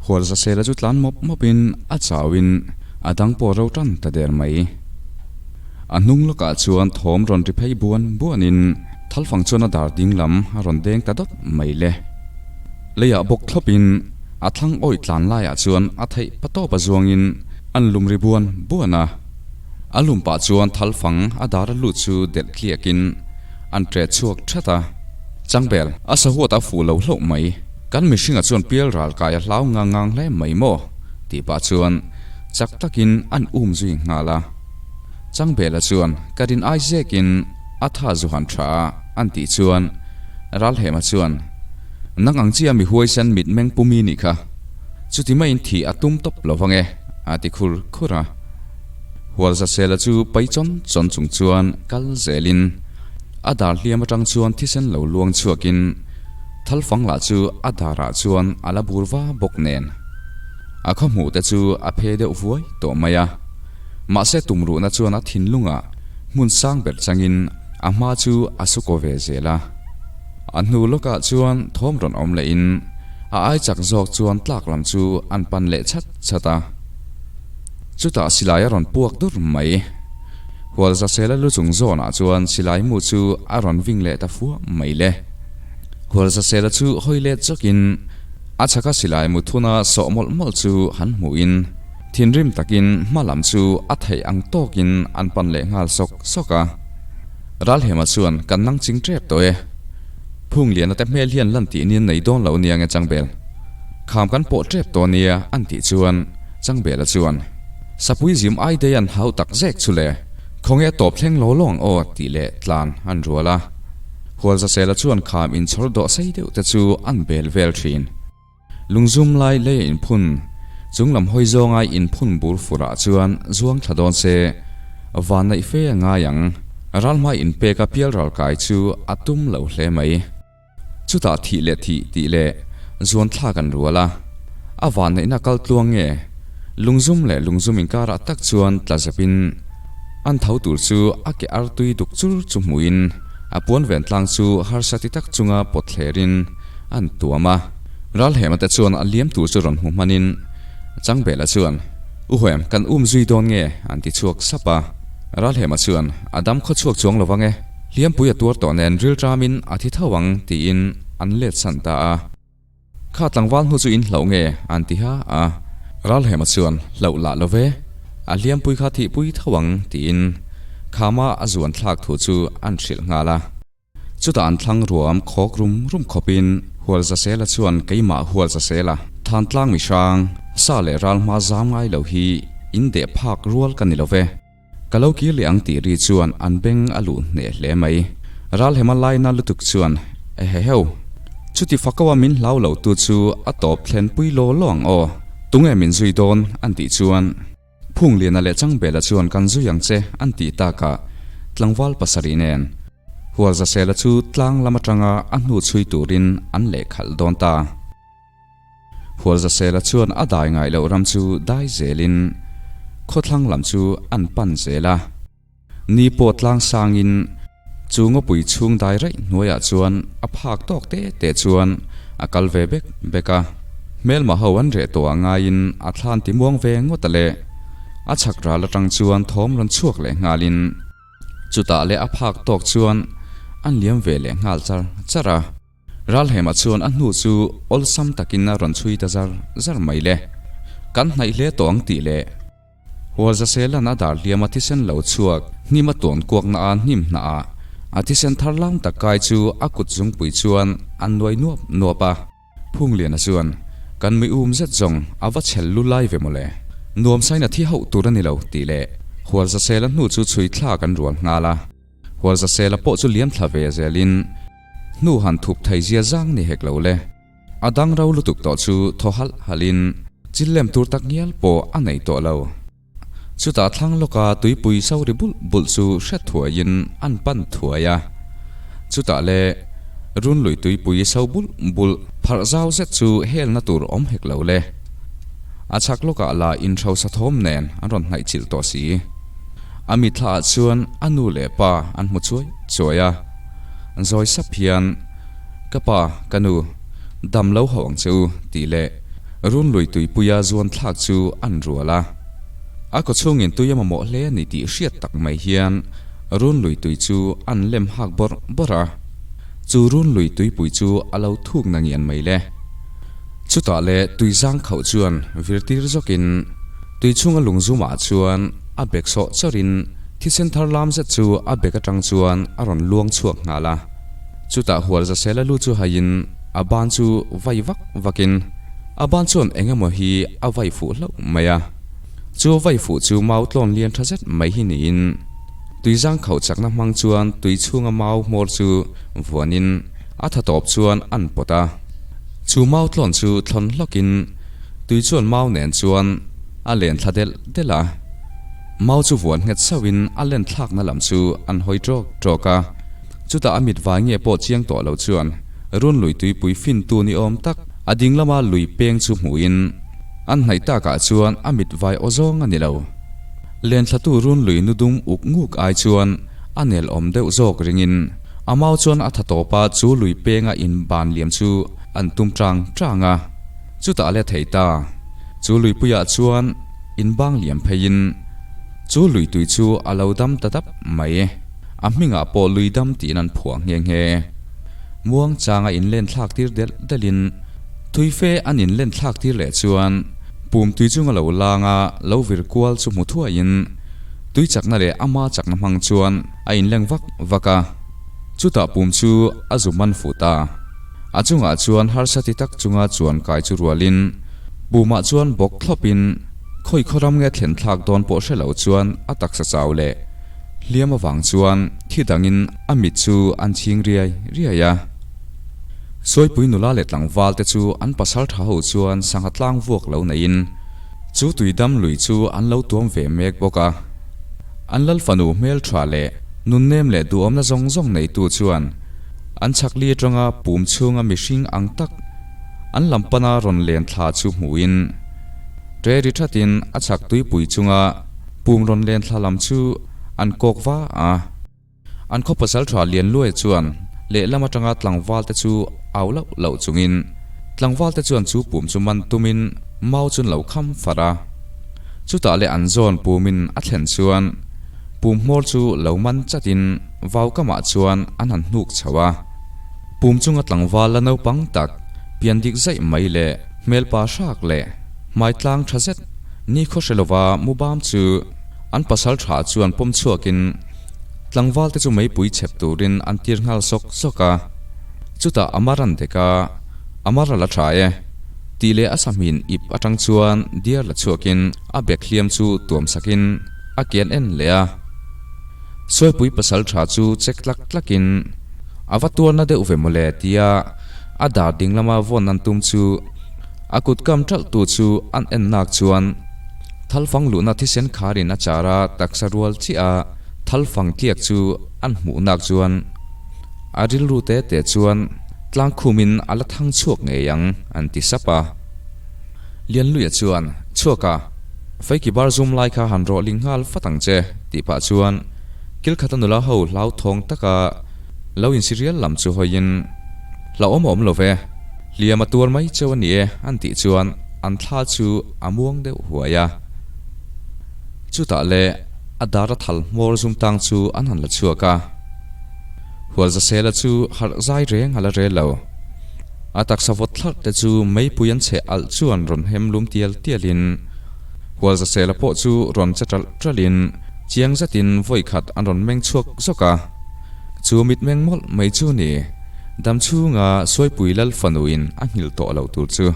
Hualzasela chu tlan mawp mawpin a chauin a dang pawh ro tan ta der mai. A hnung lawkah chuan thawm rawn ri phei buan buanin thalfang chuan a dar ding lam a rawn deng ta dawt mai le. Leiah bawk thlawpin a thlang awih tlan laiah chuan a theih patawp a zuangin an lum ri buan buan a. A lum pah chuan thalfang a dar a lut chu delh tliakin an ṭe chhuak ṭhat a. Changbel, a sahuat a fuh lo hlauh mai. Kan mihringa chuan pial ral kai a hlau ngang ngang hle mai maw? tih pah chuan chak takin an um zui nghal a. Changbela chuan ka rin ai zekin a tha zu han tha a an tih chuan Ralhema chuan Nang ang chia mi huaisen mitmeng pumi nih kha. Chuti maiin thih a tum tawp lo vang e a ti khur khur a. Hualzasela chu pai chawn chawn chung chuan kal zelin a dar hliam atang chuan thisen lo luang chhuakin Thalfang lah chu a darah chuan a la bur va bawk nen. A khaw hmuh te chu a phe deuh vuai tawh mai a. Mahse tumruhna chuan a thinlungah hmun sang ber changin a hma chu a su kaw ve zel a. A hnu lawkah chuan thawm rawn awm lehin a ai chak zawk chuan tlak lam chu an pan leh chat chat a. Chutah silai a rawn puak dur mai. Hualzasela lu chung zawnah chuan silai mu chu a rawn ving leh ta fuah mai le. Hualzasela chu hawi let zawkin a chhaka silai mu thuna sawh mawlh mawlh chu han hmuhin thinrim takin hma lam chu a theih ang tawkin an pan leh nghal sawk sawk a. Ralhema chuan kan nang ching tep tawh e. Phungliana te hmel hian lan tih nin nei dawn lo nia nge Changbel. Kham kan pawh tep tawh nia an tih chuan Changbela chuan Sapui zim ai dei an hau tak zek chu le, khawnge tawp thleng law law ang aw tih leh tlan an rual a. Hualzasela chuan kham inchhawr dawh sei deuh te chu an bel vel thin. Lungzum lai lei a inphun, chung lam hawi zawnga inphun bur furah chuan zuang thla dawn se, van naih fe a ngai ang. Ralhmai inpek a pial ral kai chu a tum lo hle mai. Chutah thih leh thih tih leh zuan thlak an rual a, a vanneihna kal tluang nge lungzum leh lungzum inkarah tak chuan tla zepin an tho tur chu a ke artui duk chur chu hmuhin a puan ven tlang chu harsa ti tak chunga pawt thlerin an tuam a. Ralhema te chuan a liam tur chu rawn hmu hmanin Changbela chuan, U Huaim, kan um zui dawn nge? an ti chhuak sap a. Ralhema chuan, A dam khaw chhuak chuang lo vang e. Hliampui a tuar tawh nen rilṭamin a thi tho ang tiin an let san ta a. Kha tlangval hnu chu in hlauh nge an ti ha a. Ralhema chuan hlauh lah lo ve, a hliampui kha thihpui tho ang tiin khama a zuan thlak thu chu an hrilh nghal a. Chutah an thlang ruam khawk rum rum khawpin Hualzasela chuan keimah Hualzasela Thantlang mihrang sa leh ral hma zam ngai lo hi in deh phak rual ka ni lo ve. Ka lo kir leh ang tih ri chuan an beng a luh hneh hle mai. Ralhema laina lutuk chuan, Eheheu! Chuti fakawa min hlau lo tu chu a tawp thlen pui law law ang aw. Tunge min zui dawn? an tih chuan, Phungliana leh Changbela chuan kan zui ang che an tih takah tlangval pasarih nen Hualzasela chu tlang lam atanga a hnu chhui turin an lehkhalh dawn ta. Hualzasela chuan a dai ngai loh ram chu dai zelin khawthlang lam chu an pan zel a. Ni pawh tlang sangin chu ngawpui chhung dai raih hnuaiah chuan a phak tawk te te chuan a kal ve bek bek a. Hmelma ho an reh tawh ah ngaiin a thlan ti muang ve ngawt a le. A chhak ral atang chuan thawm rawn chhuak leh nghalin chutah leh a phak tawk chuan an liam ve leh nghal char char a. Ralhema chuan a hnu chu awlsam takin a rawn chhui ta zar zar mai le. Kan hnaih hle tawh ang tih leh Hualzaselan a dar hliam a thisen lo chhuak hnim a tawn kuakna a hnim hnah ah a thisen thar lam tak kai chu a kut zungpui chuan a nuai nuap nuap a. Phungliana chuan, Kan mi um zet zawng a va chhel lu lai ve mawle. Nuamsain a thi hauh tur a ni lo tih leh Hualzasela hnu chu chhui thlak an rual nghal a. Hualzasela pawh chu liam thla ve zelin Hnu han thup thei zia zang ni hek lo le. A dang ro lutuk tawh chu thaw halh halhin chil lem tur tak ngial pawh a nei tawh lo. Chutah thlang lawka tuipui so ri bulh bulh chu hre thuaiin an pan thuai a. Chutah le runlui tuipui so bulh bulh pharh zau zet chu helna tur awm hek lo le. A chhak lawkah la inhrosa thawm nen an rawn hnaih chilh tawh si. A mithlaah chuan a nu leh pa an hmu chuai chuai a. Zawi sap hian, Ka pa, ka nu, dam lo hauh ang che u, tih leh Runlui tuipuia zuan thlak chu an rual a. A kawchhungin tui a mamawh hle a ni tih hriat tak mai hian Runlui tui chu an lem hak bawrh bawrh a. Chu Runlui tuipui chu a lo thuk na ngian mai le. Chutah leh tui zang khauh chuan virtir zawkin tui chhunga lungzumah chuan a bek sawh chawrhin thisen thar lam zet chu a bek atang chuan a rawn luang chhuak nghal a. Chutah Hualzasela lu chu haiin a ban chu vai vak vakin a ban chuan eng emaw hi a vai fuh hlauh mai a. Chu a vai fuh chu mau tlawn lian tha zet mai hi niin tui zang khauh chakna hmang chuan tui chhunga mau hmawr chu vuanin a tha tawp chuan an pawt a. Chu mau tlawn chu thlawn hlawkin tui chuan mau nen chuan a len thla delh delh a. Mau chu vuan nghet sauhin a len thlakna lam chu an hawi tawk tawk a. Chutah a mit vai nge pawh chiang tawh lo chuan Runlui tuipui fintu ni awm tak a ding lama lui peng chu hmuhin an hnaih takah chuan a mit vai aw zawng a ni lo. Lenthlatu Runlui nu dum uk nguk ai chuan a nel awm deuh zawk ringin a mau chuan a tha tawp a chu lui penga in ban liam chu an tum tang tang a. Chutah le thei ta. Chu luipuiah chuan in bang liam pheiin chu lui tui chu a lo dam ta dap mai. A hmingah pawh lui dam tiin an phuah nghe nghe. Muang changa in len thlak tir delh delhin thui fe an in len thlak tir leh chuan pum tui chunga lo langa lo vir kual chu hmu thuaiin tui chakna leh ama chakna hmang chuan a in leng vak vak a. Chutah pum chu a zu man fuh ta. A chungah chuan harsa ti tak chunga chuan kai chu rualin pumah chuan bawk thlawpin khawi khaw ram nge thlen thlak dawn pawh hre lo chuan a taksa chau leh hliam avang chuan thi dangin a mit chu an chhing riai riai a. Sawipui nula leh tlangval te chu an pasal tha ho chuan sangha tlang vuak lo neiin chu tuidam lui chu an lo tuam ve mek bawk a. An lal fanu hmel tha leh nunnem leh duhawmna zawng zawng neitu chuan an chhakli atanga pum chhunga mihring ang tak an lam pana rawn len thla chu hmuhin ṭeri thatin a chhak tuipui chunga pum rawn len thla lam chu an kawk va a. An khaw pasal tha lian luai chuan lehlam atanga tlangval te chu au loh loh chungin tlangval te chuan chu pum chu man tumin mau chun lo kham far a. Chutah leh an zawn pumin a thlen chuan pum hmawr chu lo man chatin vau kamah chuan an han hnuk chho a. Pum chunga tlangval la naupang tak pian dik zaih mai leh hmelpa hrak leh hmai tlang tha zet nikhaw hre lova mubam chu an pasal tha chuan pawm chhuakin Tlangval te chu meipui chhep turin an tir nghal sawk sawk a, chutah a mar an dek a, a mar a la tha e, tih leh a sahmin ip atang chuan diar la chhuakin a bek hliam chu tuam sakin a kian en leh a. Sawipui pasal tha chu chek tlak tlakin a va tuarna deuh ve mawle tia a dar ding lama vawn an tum chu a kut kam ṭalh tu chu an en nak chuan Thalfang luhna thisen kharin a char a, taksa rual chiah a thalfang tliak chu an hmuh nak chuan a rilru te te chuan tlangkhumin a la thang chhuak ngei ang an ti sap a. Lianluia chuan, Chhuak a, Feiki bar zum lai kha han rawh ling nghal fat ang che tih pah chuan kilkhata nula ho hlauthawng taka lo insirial lam chu hawiin, Hlauhawm a awm lo ve, hliam a tuar mai cheu a ni e an tih chuan an thla chu a muang deuh huai a. Chutah le a dar a thal hmawr zum tang chu an han la chhuak a. Hualzasela chu harh zai reng a la rel lo. A taksa vawt thlarh te chu meipui an cheh alh chuan rawn hem lum tial tial in Hualzasela pawh chu rawn che ṭalh ṭalh in chiang zetin vawi khat an rawn meng chhuak zawk a. Chu mitmeng mawlh mai chu ni dam chhunga Suaipui Lal fanuin a nghilh tawh loh tur chu.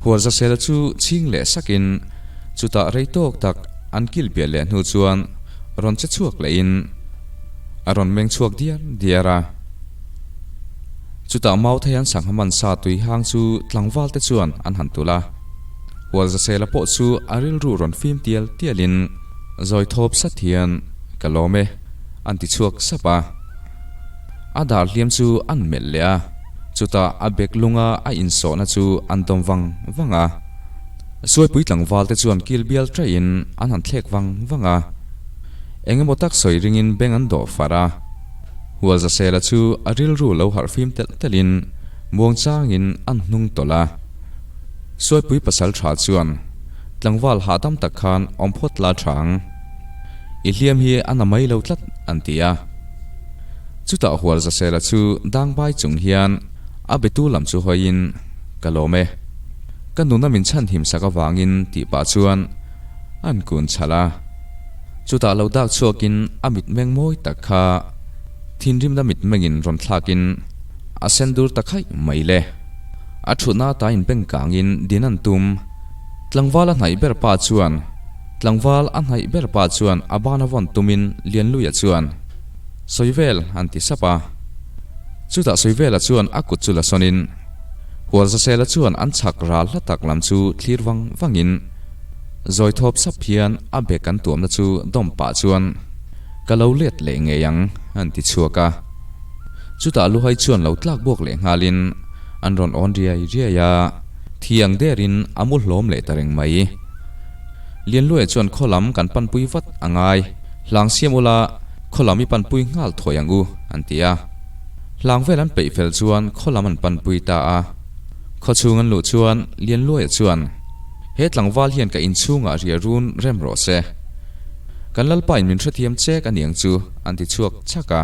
Hualzasela chu chhing leh sakin chutah rei tawk tak an kil bial leh hnu chuan rawn che chhuak lehin a rawn meng chhuak diar diar a. Chutah Mauthei an sangha man sa tui hang chu tlangval te chuan an han tulh a. Hualzasela pawh chu a rilru rawn fim tial tialin zawi thawp sat hian ka lawm e an ti chhuak sap a. A dar hliam chu an melh leh a, chutah a bek lunga a insawhna chu an dawm vang vang a. Suaipui tlangval te chuan kil bial taihin an han thlek vang vang a. Eng emaw tak sawi ringin beng an dawh far a. Hualzasela chu a rilru lo harh fim telh telhin muangchangin an hnung tawlh a. Suaipui pasal tha chuan tlangval hahdam tak khan awm phawt la tha ang. I hliam hi a na mai lo tlat an ti a. Chutah Hualzasela chu dangbai chung hian a betu lam chu hawiin, Ka lawm e. Ka nuna min chhanhim sak avangin tih pah chuan an kun chhalh a. Chutah lo dak chhuakin a mitmeng mawi tak kha thinrimna mitmengin rawn thlakin a sen dur ta khaih mai le. A thutna ata inbeng kangin din an tum. Tlangval a hnaih ber pa chuan Tlangval a hnaih ber pa chuan a ban a vawn tumin Lianluia chuan Sawi vel an ti sap a. Chutah Sawivela chuan a kut chu la sawnin Hualzasela chuan an chhak ral hla tak lam chu thlir vang vangin Zawi thawp sap hian a bek an tuamna chu dawm pah chuan Ka lo let leh ngei ang an ti chhuak a. Chutah Luhai chuan lo tlak buak leh nghalin an rawn awn riai riai a, thiang derin a mu hlawm leh ta reng mai. Lianluaia chuan khaw lam kan panpui vat a ngai, hlang siam ula khaw lam i panpui nghal thawi ang u an ti a. Hlang vel an peih fel chuan khaw lam an panpui ta a. Khaw chhung an luh chuan Lianluaia chuan He tlangval hian ka inchhungah ria run rem rawh se. Kan Lalpa in min hrethiam chek a niang chu an ti chhuak chak a.